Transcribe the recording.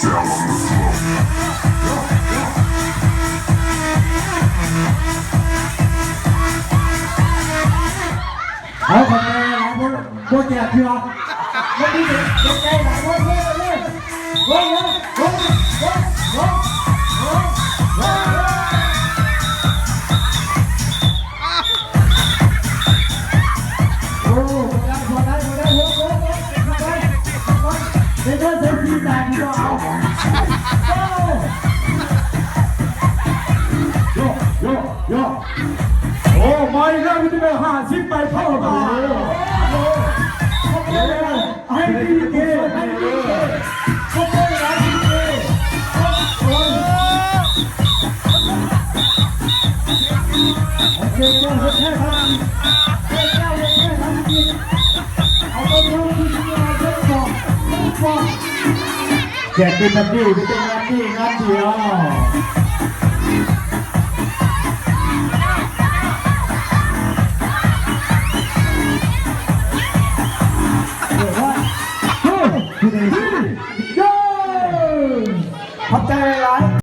ເອົາ ຂອບໃຈຫຼາຍໆ ບໍ່ ບໍ່ແຈກເທື່ອ ບໍ່ມີເດັກໃຈຫຼາຍ ເວີ້ຍ ເວີ້ຍ ເວີ້ຍ. ໂອ້ ມາອີກແລ້ວ ມີແຕ່ແບບຫ້າສິບໃບເທົ່າກັນ. ໂອ້ໂຫ ໃຫ້ດີເກ ໃຫ້ດີເກ ແຈກເປັນແບບນີ້ ມີແຕ່ງານນີ້ງານດຽວ.